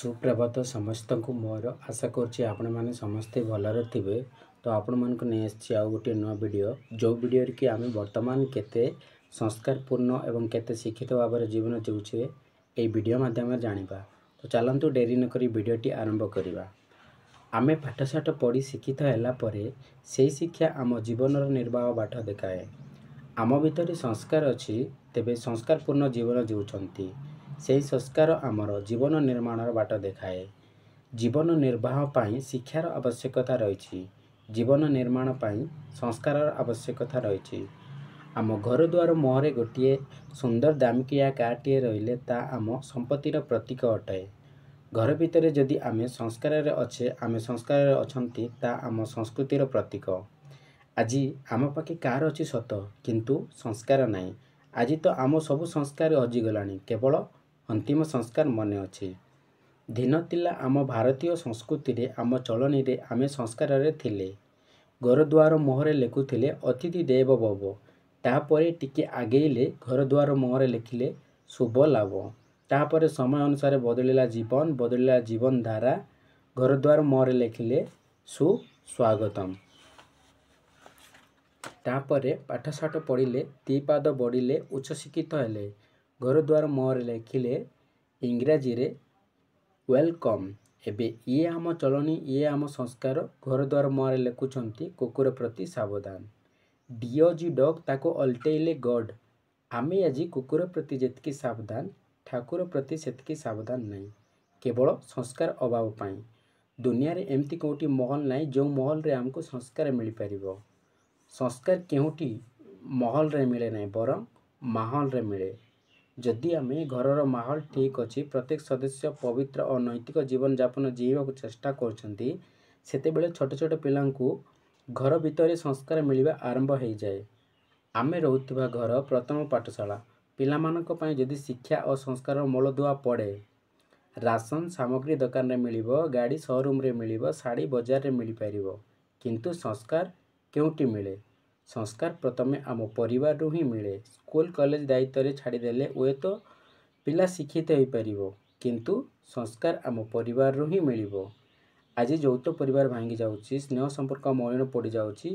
ସୁପ୍ରଭାତ ସମସ୍ତଙ୍କୁ ମୋର। ଆଶା କରୁଛି ଆପଣମାନେ ସମସ୍ତେ ଭଲରେ ଥିବେ। ତ ଆପଣମାନଙ୍କୁ ନେଇ ଆସିଛି ଆଉ ଗୋଟିଏ ନୂଆ ଭିଡ଼ିଓ, ଯେଉଁ ଭିଡ଼ିଓରେ କି ଆମେ ବର୍ତ୍ତମାନ କେତେ ସଂସ୍କାରପୂର୍ଣ୍ଣ ଏବଂ କେତେ ଶିକ୍ଷିତ ଭାବରେ ଜୀବନ ଜିଉଛେ, ଏଇ ଭିଡ଼ିଓ ମାଧ୍ୟମରେ ଜାଣିବା। ତ ଚାଲନ୍ତୁ, ଡେରି ନକରି ଭିଡ଼ିଓଟି ଆରମ୍ଭ କରିବା। ଆମେ ପାଠଶାଠ ପଢ଼ି ଶିକ୍ଷିତ ହେଲା ପରେ ସେଇ ଶିକ୍ଷା ଆମ ଜୀବନର ନିର୍ବାହ ବାଟ ଦେଖାଏ। ଆମ ଭିତରେ ସଂସ୍କାର ଅଛି ତେବେ ସଂସ୍କାରପୂର୍ଣ୍ଣ ଜୀବନ ଜିଉଛନ୍ତି। ସେହି ସଂସ୍କାର ଆମର ଜୀବନ ନିର୍ମାଣର ବାଟ ଦେଖାଏ। ଜୀବନ ନିର୍ବାହ ପାଇଁ ଶିକ୍ଷାର ଆବଶ୍ୟକତା ରହିଛି। ଜୀବନ ନିର୍ମାଣ ପାଇଁ ସଂସ୍କାରର ଆବଶ୍ୟକତା ରହିଛି। ଆମ ଘର ଦୁଆର ମୁହଁରେ ଗୋଟିଏ ସୁନ୍ଦର ଦାମିକିଆ କାରଟିଏ ରହିଲେ ତା ଆମ ସମ୍ପତ୍ତିର ପ୍ରତୀକ ଅଟେ। ଘର ଭିତରେ ଯଦି ଆମେ ସଂସ୍କାରରେ ଅଛେ, ଆମେ ସଂସ୍କାରରେ ଅଛନ୍ତି, ତା ଆମ ସଂସ୍କୃତିର ପ୍ରତୀକ। ଆଜି ଆମ ପାଖେ କାର ଅଛି ସତ, କିନ୍ତୁ ସଂସ୍କାର ନାହିଁ। ଆଜି ତ ଆମ ସବୁ ସଂସ୍କାର ହଜିଗଲାଣି, କେବଳ ଅନ୍ତିମ ସଂସ୍କାର ମନେ ଅଛି। ଦିନ ଥିଲା ଆମ ଭାରତୀୟ ସଂସ୍କୃତିରେ, ଆମ ଚଳଣିରେ ଆମେ ସଂସ୍କାରରେ ଥିଲେ। ଘର ଦୁଆର ମୁହଁରେ ଲେଖୁଥିଲେ "ଅତିଥି ଦେବ ଭବ"। ତାପରେ ଟିକେ ଆଗେଇଲେ, ଘର ଦୁଆର ମୁହଁରେ ଲେଖିଲେ "ଶୁଭ ଲାଭ"। ତାପରେ ସମୟ ଅନୁସାରେ ବଦଳିଲା ଜୀବନ, ବଦଳିଲା ଜୀବନ ଧାରା। ଘର ଦୁଆର ମୁହଁରେ ଲେଖିଲେ "ସୁସ୍ୱାଗତମ"। ତାପରେ ପାଠଶାଠ ପଢ଼ିଲେ, ଦି ପାଦ ବଢ଼ିଲେ, ଉଚ୍ଚଶିକ୍ଷିତ ହେଲେ, ଘର ଦୁଆର ମୁହଁରେ ଲେଖିଲେ ଇଂରାଜୀରେ "welcome". ଏବେ ଇଏ ଆମ ଚଳଣି, ଇଏ ଆମ ସଂସ୍କାର। ଘର ଦୁଆର ମୁହଁରେ ଲେଖୁଛନ୍ତି "କୁକୁର ପ୍ରତି ସାବଧାନ"। ଡିଓଜି ଡଗ୍, ତାକୁ ଓଲଟେଇଲେ ଗଡ୍। ଆମେ ଆଜି କୁକୁର ପ୍ରତି ଯେତିକି ସାବଧାନ, ଠାକୁର ପ୍ରତି ସେତିକି ସାବଧାନ ନାହିଁ, କେବଳ ସଂସ୍କାର ଅଭାବ ପାଇଁ। ଦୁନିଆରେ ଏମିତି କେଉଁଠି ମହଲ ନାହିଁ ଯେଉଁ ମହଲରେ ଆମକୁ ସଂସ୍କାର ମିଳିପାରିବ। ସଂସ୍କାର କେଉଁଠି ମହଲରେ ମିଳେ ନାହିଁ, ବରଂ ମାହୋଲରେ ମିଳେ। ଯଦି ଆମେ ଘରର ମାହୋଲ ଠିକ୍ ଅଛି, ପ୍ରତ୍ୟେକ ସଦସ୍ୟ ପବିତ୍ର ଓ ନୈତିକ ଜୀବନଯାପନ ଜିଇବାକୁ ଚେଷ୍ଟା କରୁଛନ୍ତି, ସେତେବେଳେ ଛୋଟ ଛୋଟ ପିଲାଙ୍କୁ ଘର ଭିତରେ ସଂସ୍କାର ମିଳିବା ଆରମ୍ଭ ହେଇଯାଏ। ଆମେ ରହୁଥିବା ଘର ପ୍ରଥମ ପାଠଶାଳା ପିଲାମାନଙ୍କ ପାଇଁ, ଯଦି ଶିକ୍ଷା ଓ ସଂସ୍କାରର ମୂଳଦୁଆ ପଡ଼େ। ରାସନ ସାମଗ୍ରୀ ଦୋକାନରେ ମିଳିବ, ଗାଡ଼ି ସୋରୁମରେ ମିଳିବ, ଶାଢ଼ୀ ବଜାରରେ ମିଳିପାରିବ, କିନ୍ତୁ ସଂସ୍କାର କେଉଁଠି ମିଳେ? ସଂସ୍କାର ପ୍ରଥମେ ଆମ ପରିବାରରୁ ହିଁ ମିଳେ। ସ୍କୁଲ କଲେଜ ଦାୟିତ୍ୱରେ ଛାଡ଼ିଦେଲେ ହୁଏତ ପିଲା ଶିକ୍ଷିତ ହୋଇପାରିବ, କିନ୍ତୁ ସଂସ୍କାର ଆମ ପରିବାରରୁ ହିଁ ମିଳିବ। ଆଜି ଯୌଥ ପରିବାର ଭାଙ୍ଗି ଯାଉଛି, ସ୍ନେହ ସମ୍ପର୍କ ମଳିନ ପଡ଼ିଯାଉଛି।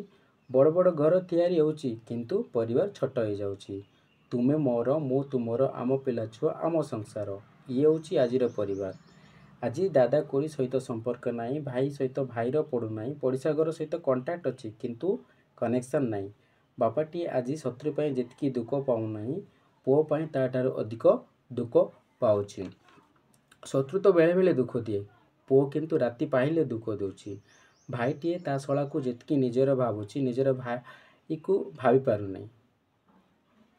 ବଡ଼ ବଡ଼ ଘର ତିଆରି ହେଉଛି, କିନ୍ତୁ ପରିବାର ଛୋଟ ହେଇଯାଉଛି। ତୁମେ ମୋର, ମୁଁ ତୁମର, ଆମ ପିଲାଛୁଆ, ଆମ ସଂସାର, ଇଏ ହେଉଛି ଆଜିର ପରିବାର। ଆଜି ଦାଦା ଖୁଡ଼ୀ ସହିତ ସମ୍ପର୍କ ନାହିଁ, ଭାଇ ସହିତ ଭାଇର ପଡ଼ୁନାହିଁ, ପଡ଼ିଶା ଘର ସହିତ କଣ୍ଟାକ୍ଟ ଅଛି କିନ୍ତୁ କନେକ୍ସନ୍ ନାହିଁ। ବାପାଟିଏ ଆଜି ଶତ୍ରୁ ପାଇଁ ଯେତିକି ଦୁଃଖ ପାଉନାହିଁ, ପୁଅ ପାଇଁ ତାଠାରୁ ଅଧିକ ଦୁଃଖ ପାଉଛି। ଶତ୍ରୁ ତ ବେଳେବେଳେ ଦୁଃଖ ଦିଏ, ପୁଅ କିନ୍ତୁ ରାତି ପାହିଲେ ଦୁଃଖ ଦେଉଛି। ଭାଇଟିଏ ତା ଶଳାକୁ ଯେତିକି ନିଜର ଭାବୁଛି, ନିଜର ଭାଇକୁ ଭାବି ପାରୁନାହିଁ।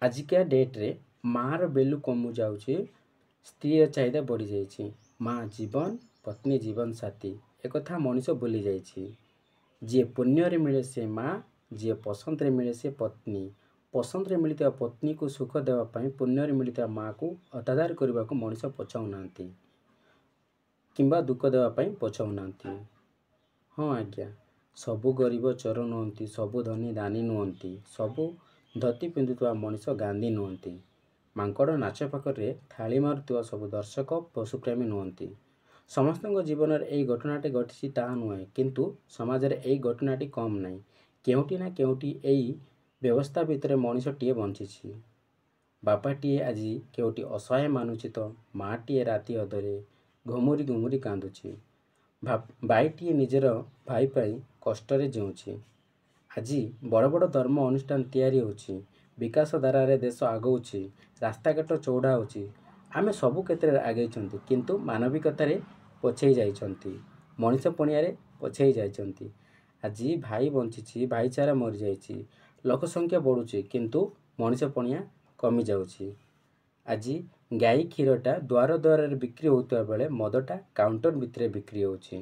ଆଜିକା ଡେଟ୍ରେ ମାଆର ଭ୍ୟାଲୁ କମିଯାଉଛି, ସ୍ତ୍ରୀର ଚାହିଦା ବଢ଼ିଯାଇଛି। ମା ଜୀବନ, ପତ୍ନୀ ଜୀବନ ସାଥୀ, ଏକଥା ମଣିଷ ଭୁଲି ଯାଇଛି। ଯିଏ ପୁଣ୍ୟରେ ମିଳେ ସେ ମା, ଯିଏ ପସନ୍ଦରେ ମିଳେ ସେ ପତ୍ନୀ। ପସନ୍ଦରେ ମିଳିଥିବା ପତ୍ନୀକୁ ସୁଖ ଦେବା ପାଇଁ ପୁଣ୍ୟରେ ମିଳିଥିବା ମାଆକୁ ଅତ୍ୟାଚାର କରିବାକୁ ମଣିଷ ପଛାଉନାହାନ୍ତି କିମ୍ବା ଦୁଃଖ ଦେବା ପାଇଁ ପଛାଉନାହାନ୍ତି। ହଁ ଆଜ୍ଞା, ସବୁ ଗରିବ ଚୋର ନୁହନ୍ତି, ସବୁ ଧନୀ ଦାନୀ ନୁହନ୍ତି, ସବୁ ଧୋତି ପିନ୍ଧୁଥିବା ମଣିଷ ଗାନ୍ଧୀ ନୁହନ୍ତି, ମାଙ୍କଡ଼ ନାଚ ପାଖରେ ଥାଳି ମାରୁଥିବା ସବୁ ଦର୍ଶକ ପଶୁପ୍ରେମୀ ନୁହନ୍ତି। ସମସ୍ତଙ୍କ ଜୀବନରେ ଏଇ ଘଟଣାଟି ଘଟିଛି ତାହା ନୁହେଁ, କିନ୍ତୁ ସମାଜରେ ଏଇ ଘଟଣାଟି କମ୍ ନାହିଁ। କେଉଁଠି ନା କେଉଁଠି ଏଇ ବ୍ୟବସ୍ଥା ଭିତରେ ମଣିଷଟିଏ ବଞ୍ଚିଛି। ବାପାଟିଏ ଆଜି କେଉଁଠି ଅସହାୟ ମାନୁଛି ତ ମାଆଟିଏ ରାତି ଅଧରେ ଘୁମୁରି ଘୁମୁରି କାନ୍ଦୁଛି। ଭାଇଟିଏ ନିଜର ଭାଇ ପାଇଁ କଷ୍ଟରେ ଜିଉଁଛି। ଆଜି ବଡ଼ ବଡ଼ ଧର୍ମ ଅନୁଷ୍ଠାନ ତିଆରି ହେଉଛି, ବିକାଶ ଧାରାରେ ଦେଶ ଆଗଉଛି, ରାସ୍ତାଘାଟ ଚଉଡ଼ା ହେଉଛି। ଆମେ ସବୁ କ୍ଷେତ୍ରରେ ଆଗେଇଛନ୍ତି, କିନ୍ତୁ ମାନବିକତାରେ ପଛେଇ ଯାଇଛନ୍ତି, ମଣିଷ ପଣିଆରେ ପଛେଇ ଯାଇଛନ୍ତି। ଆଜି ଭାଇ ବଞ୍ଚିଛି, ଭାଇଚାରା ମରିଯାଇଛି। ଲୋକ ସଂଖ୍ୟା ବଢ଼ୁଛି, କିନ୍ତୁ ମଣିଷ ପଣିଆ କମିଯାଉଛି। ଆଜି ଗାଈ କ୍ଷୀରଟା ଦ୍ୱାର ଦ୍ୱାରରେ ବିକ୍ରି ହେଉଥିବା ବେଳେ ମଦଟା କାଉଣ୍ଟର ଭିତରେ ବିକ୍ରି ହେଉଛି।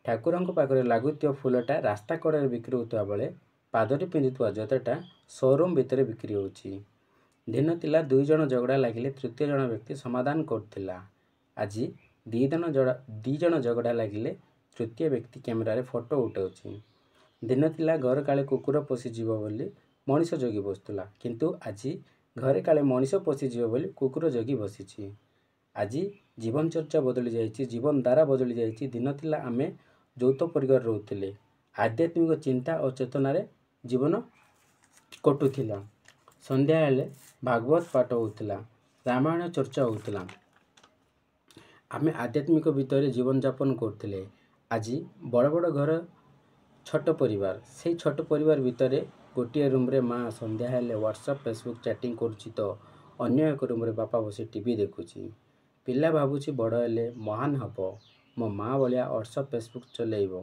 ଠାକୁରଙ୍କ ପାଖରେ ଲାଗୁଥିବା ଫୁଲଟା ରାସ୍ତା କଡ଼ରେ ବିକ୍ରି ହେଉଥିବା ବେଳେ ପାଦରେ ପିନ୍ଧୁଥିବା ଜୋତାଟା ସୋରୁମ୍ ଭିତରେ ବିକ୍ରି ହେଉଛି। ଦିନ ଥିଲା, ଦୁଇ ଜଣ ଝଗଡ଼ା ଲାଗିଲେ ତୃତୀୟ ଜଣ ବ୍ୟକ୍ତି ସମାଧାନ କରୁଥିଲା। ଆଜି ଦୁଇ ଜଣ ଝଗଡ଼ା ଲାଗିଲେ ତୃତୀୟ ବ୍ୟକ୍ତି କ୍ୟାମେରାରେ ଫଟୋ ଉଠାଉଛି। ଦିନ ଥିଲା, ଘର କାଳେ କୁକୁର ପଶିଯିବ ବୋଲି ମଣିଷ ଜଗି ବସୁଥିଲା, କିନ୍ତୁ ଆଜି ଘରେ କାଳେ ମଣିଷ ପଶିଯିବ ବୋଲି କୁକୁର ଜଗି ବସିଛି। ଆଜି ଜୀବନ ଚର୍ଚ୍ଚା ବଦଳି ଯାଇଛି, ଜୀବନଧାରା ବଦଳି ଯାଇଛି। ଦିନ ଥିଲା ଆମେ ଯୌଥ ପରିବାର ରହୁଥିଲେ, ଆଧ୍ୟାତ୍ମିକ ଚିନ୍ତା ଓ ଚେତନାରେ ଜୀବନ କଟୁଥିଲା। ସନ୍ଧ୍ୟା ହେଲେ ଭାଗବତ ପାଠ ହେଉଥିଲା, ରାମାୟଣ ଚର୍ଚ୍ଚା ହେଉଥିଲା। ଆମେ ଆଧ୍ୟାତ୍ମିକ ଭିତରେ ଜୀବନଯାପନ କରୁଥିଲେ। ଆଜି ବଡ଼ ବଡ଼ ଘର, ଛୋଟ ପରିବାର। ସେଇ ଛୋଟ ପରିବାର ଭିତରେ ଗୋଟିଏ ରୁମ୍ରେ ମା ସନ୍ଧ୍ୟା ହେଲେ ହ୍ୱାଟ୍ସଆପ୍, ଫେସବୁକ୍ ଚାଟିଂ କରୁଛି ତ ଅନ୍ୟ ଏକ ରୁମ୍ରେ ବାପା ବସି ଟିଭି ଦେଖୁଛି। ପିଲା ଭାବୁଛି ବଡ଼ ହେଲେ ମହାନ ହେବ, ମୋ ମା ଭଳିଆ ହ୍ୱାଟ୍ସଆପ୍, ଫେସବୁକ୍ ଚଲେଇବ।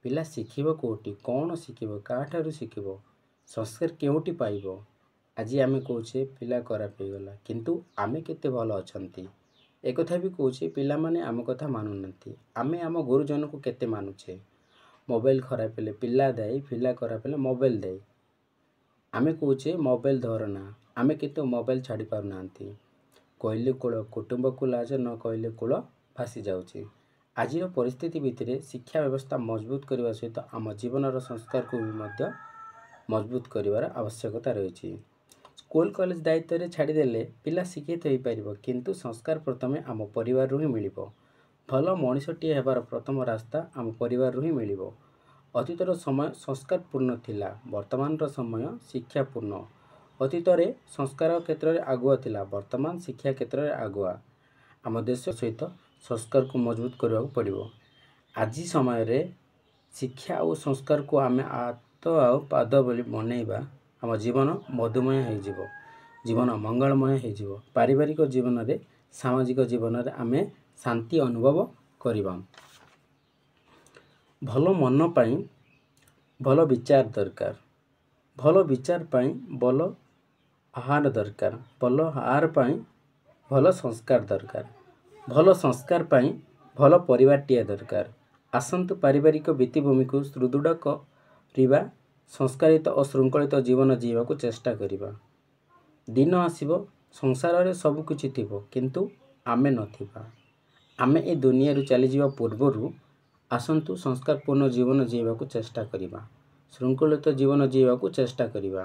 ପିଲା ଶିଖିବ କେଉଁଠି? କ'ଣ ଶିଖିବ? କାହାଠାରୁ ଶିଖିବ? ସଂସ୍କାର କେଉଁଠି ପାଇବ? ଆଜି ଆମେ କହୁଛେ ପିଲା ଖରାପ ହେଇଗଲା, କିନ୍ତୁ ଆମେ କେତେ ଭଲ ଅଛନ୍ତି? ଏକଥା ବି କହୁଛେ ପିଲାମାନେ ଆମ କଥା ମାନୁନାହାନ୍ତି। ଆମେ ଆମ ଗୁରୁଜନକୁ କେତେ ମାନୁଛେ? ମୋବାଇଲ ଖରାପ ହେଲେ ପିଲା ଦାୟୀ, ପିଲା ଖରାପ ହେଲେ ମୋବାଇଲ ଦାୟୀ। ଆମେ କହୁଛେ ମୋବାଇଲ ଧରନା, ଆମେ କିନ୍ତୁ ମୋବାଇଲ ଛାଡ଼ି ପାରୁନାହାନ୍ତି। କହିଲେ କୂଳ କୁଟୁମ୍ବକୁ ଲାଜ, ନ କହିଲେ କୂଳ ଭାସି ଯାଉଛି। ଆଜିର ପରିସ୍ଥିତି ଭିତରେ ଶିକ୍ଷା ବ୍ୟବସ୍ଥା ମଜବୁତ କରିବା ସହିତ ଆମ ଜୀବନର ସଂସ୍କାରକୁ ବି ମଧ୍ୟ ମଜବୁତ କରିବାର ଆବଶ୍ୟକତା ରହିଛି। ସ୍କୁଲ କଲେଜ ଦାୟିତ୍ୱରେ ଛାଡ଼ିଦେଲେ ପିଲା ଶିକ୍ଷିତ ହୋଇପାରିବ, କିନ୍ତୁ ସଂସ୍କାର ପ୍ରଥମେ ଆମ ପରିବାରରୁ ହିଁ ମିଳିବ। ଭଲ ମଣିଷଟିଏ ହେବାର ପ୍ରଥମ ରାସ୍ତା ଆମ ପରିବାରରୁ ହିଁ ମିଳିବ। ଅତୀତର ସମୟ ସଂସ୍କାରପୂର୍ଣ୍ଣ ଥିଲା, ବର୍ତ୍ତମାନର ସମୟ ଶିକ୍ଷାପୂର୍ଣ୍ଣ। ଅତୀତରେ ସଂସ୍କାର କ୍ଷେତ୍ରରେ ଆଗୁଆ ଥିଲା, ବର୍ତ୍ତମାନ ଶିକ୍ଷା କ୍ଷେତ୍ରରେ ଆଗୁଆ। ଆମ ଦେଶ ସହିତ ସଂସ୍କାରକୁ ମଜବୁତ କରିବାକୁ ପଡ଼ିବ। ଆଜି ସମୟରେ ଶିକ୍ଷା ଆଉ ସଂସ୍କାରକୁ ଆମେ ହାତ ଆଉ ପାଦ ବୋଲି ବନେଇବା, ଆମ ଜୀବନ ମଧୁମୟ ହେଇଯିବ, ଜୀବନ ମଙ୍ଗଳମୟ ହେଇଯିବ। ପାରିବାରିକ ଜୀବନରେ, ସାମାଜିକ ଜୀବନରେ ଆମେ ଶାନ୍ତି ଅନୁଭବ କରିବା। ଭଲ ମନ ପାଇଁ ଭଲ ବିଚାର ଦରକାର, ଭଲ ବିଚାର ପାଇଁ ଭଲ ଆହାର ଦରକାର, ଭଲ ଆହାର ପାଇଁ ଭଲ ସଂସ୍କାର ଦରକାର, ଭଲ ସଂସ୍କାର ପାଇଁ ଭଲ ପରିବାରଟିଏ ଦରକାର। ଆସନ୍ତୁ ପାରିବାରିକ ଭିତ୍ତିଭୂମିକୁ ସୁଦୃଢ଼ କରିବା, ସଂସ୍କାରିତ ଓ ଶୃଙ୍ଖଳିତ ଜୀବନ ଜିଇବାକୁ ଚେଷ୍ଟା କରିବା। ଦିନ ଆସିବ ସଂସାରରେ ସବୁକିଛି ଥିବ, କିନ୍ତୁ ଆମେ ନଥିବା। ଆମେ ଏ ଦୁନିଆରୁ ଚାଲିଯିବା ପୂର୍ବରୁ ଆସନ୍ତୁ ସଂସ୍କାରପୂର୍ଣ୍ଣ ଜୀବନ ଜିଇବାକୁ ଚେଷ୍ଟା କରିବା, ଶୃଙ୍ଖଳିତ ଜୀବନ ଜିଇବାକୁ ଚେଷ୍ଟା କରିବା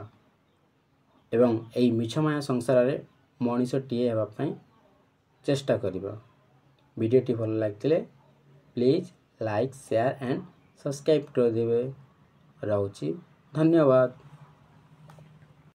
ଏବଂ ଏହି ମିଛମାୟା ସଂସାରରେ ମଣିଷଟିଏ ହେବା ପାଇଁ ଚେଷ୍ଟା କରିବା। ଭିଡ଼ିଓଟି ଭଲ ଲାଗିଥିଲେ please like, share and subscribe କରିଦେବେ। ରହୁଛି, ଧନ୍ୟବାଦ।